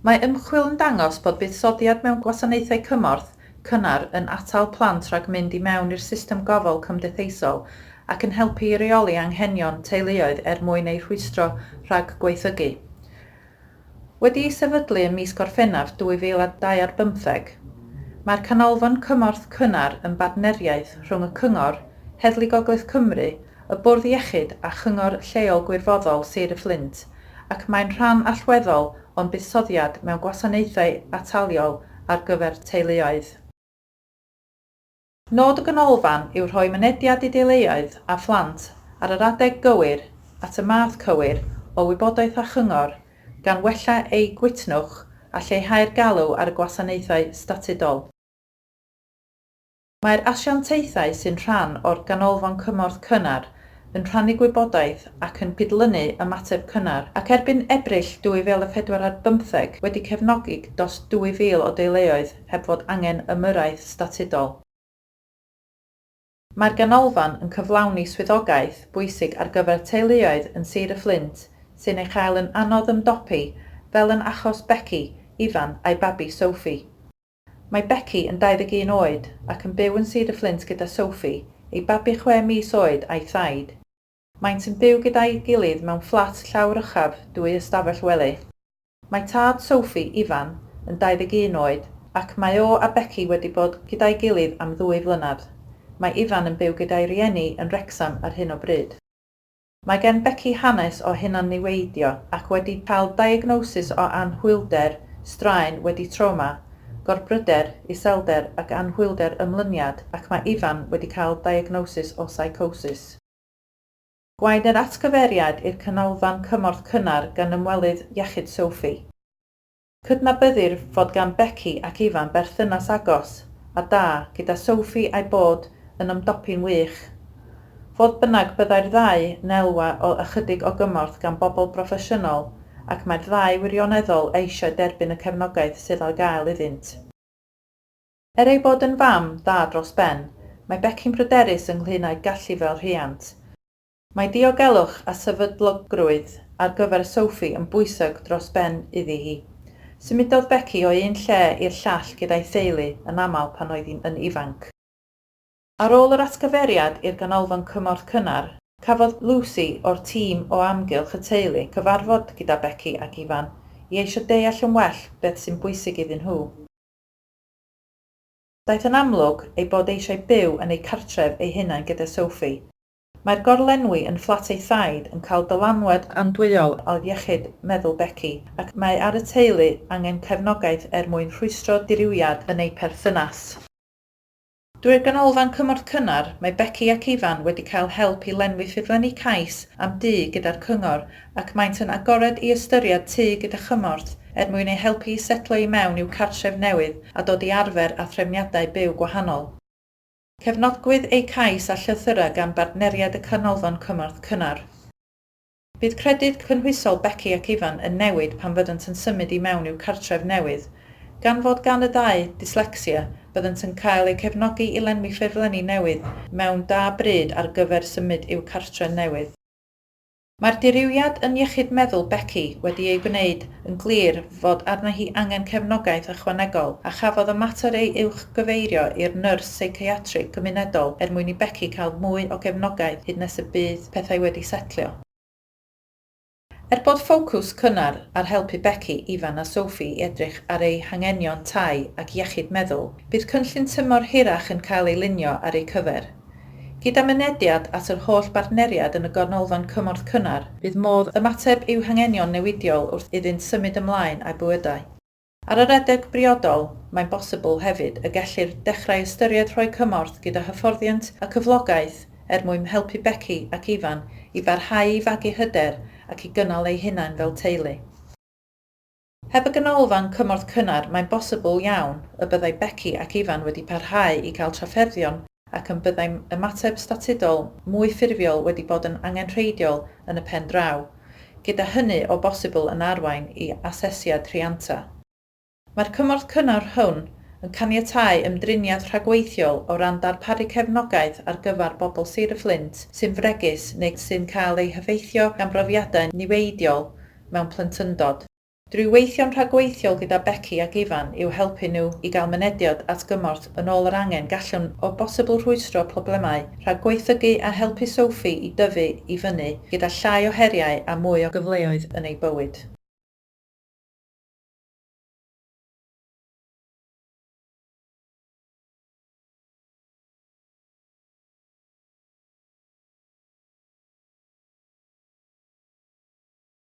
Mae ymchwil yn dangos bod buddsoddiad mewn gwasanaethau cymorth cynnar yn atal plant rhag mynd i mewn i'r system gofal cymdeithasol ac yn helpu i reoli anghenion teuluoedd er mwyn eu rhwystro rhag gwaethygu. Wedi'i sefydlu ym mis Gorffennaf 2022, mae'r Canolfan Cymorth Cynnar yn bartneriaeth rhwng y Cyngor, Heddlu Gogledd Cymru, y Bwrdd Iechyd a Chyngor Lleol Gwirfoddol Sir y Fflint ac mae'n rhan allweddol o'n buddsoddiad mewn gwasanaethau ataliol ar gyfer teuluoedd. Nod y ganolfan yw rhoi mynediad i deuluoedd a phlant ar yr adeg gywir at y math cywir o wybodaeth a chyngor, gan wella eu gwytnwch a lleihau'r galw ar y gwasanaethau statudol. Mae'r asiantaethau sy'n rhan o'r Ganolfan Cymorth Cynnar yn rhannu gwybodaeth ac yn cydlynu ymateb cynnar, ac erbyn Ebrill 2024 wedi cefnogi dros 2,000 o deuluoedd heb fod angen ymyrraeth statudol. Mae'r ganolfan yn cyflawni swyddogaeth bwysig ar gyfer teuluoedd yn Sir y Fflint sy'n ei chael yn anodd ymdopi, fel yn achos Becky, Ifan a'i babi Sophie. Mae Becky yn 21 oed ac yn byw yn Sir y Fflint gyda Sophie, ei babi chwe mis oed a'i thaid. Maent yn byw gyda'i gilydd mewn fflat llawr uchaf dwy ystafell wely. Mae tad Sophie, Ifan, yn 21 oed ac mae o a Becky wedi bod gyda'i gilydd am ddwy flynedd. Mae Ifan yn byw gyda'i rieni yn Wrecsam ar hyn o bryd. Mae gen Becky hanes o hunan-niweidio ac wedi cael diagnosis o anhwylder straen wedi trawma, gorbryder, iselder ac anhwylder ymlyniad ac mae Ifan wedi cael diagnosis o seicosis. Gwaed yr atgyfeiriad i'r Canolfan Cymorth Cynnar gan ymwelydd iechyd Sophie. Cydnabyddir fod gan Becky ac Ifan berthynas agos a da gyda Sophie a'u bod yn ymdopi'n wych. Fodd bynnag, byddai'r ddau yn elwa o ychydig o gymorth gan bobl broffesiynol ac mae'r ddau wirioneddol eisiau derbyn y cefnogaeth sydd ar gael iddynt. Er ei bod yn fam dda dros ben, mae Becky'n bryderus ynglŷn â'i gallu fel rhiant. Mae diogelwch a sefydlogrwydd ar gyfer Sophie yn bwysig dros ben iddi hi. Symudodd Becky o un lle i'r llall gyda'i theulu yn aml pan oedd hi'n yn ifanc. Ar ôl yr atgyfeiriad i'r Ganolfan Cymorth Cynnar, cafodd Lucy o'r tîm o amgylch y teulu cyfarfod gyda Becky ac Ifan i eisio deall yn well beth sy'n bwysig iddyn nhw. Daeth yn amlwg eu bod eisiau byw yn eu cartref eu hunain gyda Sophie. Mae'r gorlenwi yn fflat ei thaid yn cael dylanwad andwyol ar iechyd meddwl Becky ac mae ar y teulu angen cefnogaeth er mwyn rhwystro dirywiad yn eu perthynas. Drwy'r Ganolfan Cymorth Cynnar, mae Becky ac Ifan wedi cael help i lenwi ffurflenni cais am dŷ gyda'r cyngor ac maent yn agored i ystyried tŷ gyda chymorth er mwyn eu helpu i setlo i mewn i'w cartref newydd a dod i arfer â threfniadau byw gwahanol. Cefnogwyd eu cais â llythyrau gan bartneriaid y Canolfan Cymorth Cynnar. Bydd Credyd Cynhwysol Becky ac Ifan yn newid pan fyddant yn symud i mewn i'w cartref newydd. Gan fod gan y ddau dyslecsia, byddant yn cael eu cefnogi i lenwi ffurflenni newydd mewn da bryd ar gyfer symud i'w cartref newydd. Mae'r dirywiad yn iechyd meddwl Becky wedi ei gwneud yn glir fod arni hi angen cefnogaeth ychwanegol a chafodd y mater ei uwchgyfeirio i'r nyrs seiciatrig gymunedol er mwyn i Becky cael mwy o gefnogaeth hyd nes y bydd pethau wedi setlio. Er bod ffocws cynnar ar helpu Becky, Ifan a Sophie i edrych ar eu hanghenion tai ac iechyd meddwl, bydd cynllun tymor hirach yn cael ei lunio ar eu cyfer. Gyda mynediad at yr holl bartneriaid yn y Ganolfan Cymorth Cynnar, bydd modd ymateb i'w hanghenion newidiol wrth iddynt symud ymlaen â'u bywydau. Ar yr adeg briodol, mae'n bosibl hefyd y gellir dechrau ystyried rhoi cymorth gyda hyfforddiant a cyflogaeth er mwyn helpu Becky ac Ifan i barhau i fagu hyder ac i gynnal eu hunain fel teulu. Heb y Ganolfan Cymorth Cynnar mae'n bosibl iawn y byddai Becky ac Ifan wedi parhau i gael trafferthion ac yn byddai ymateb statudol mwy ffurfiol wedi bod yn angenrheidiol yn y pen draw, gyda hynny o bosibl yn arwain i asesiad rhianta. Mae'r cymorth cynnar hwn yn caniatáu ymdriniaeth rhagweithiol o ran darparu cefnogaeth ar gyfer bobl Sir y Fflint sy'n fregus neu sy'n cael eu heffeithio gan brofiadau niweidiol mewn plentyndod. Drwy weithio'n rhagweithiol gyda Becky ac Ifan i'w helpu nhw i gael mynediad at gymorth yn ôl yr angen gallwn o bosibl rhwystro problemau rhag gwaethygu a helpu Sophie i dyfu i fyny gyda llai o heriau a mwy o gyfleoedd yn ei bywyd.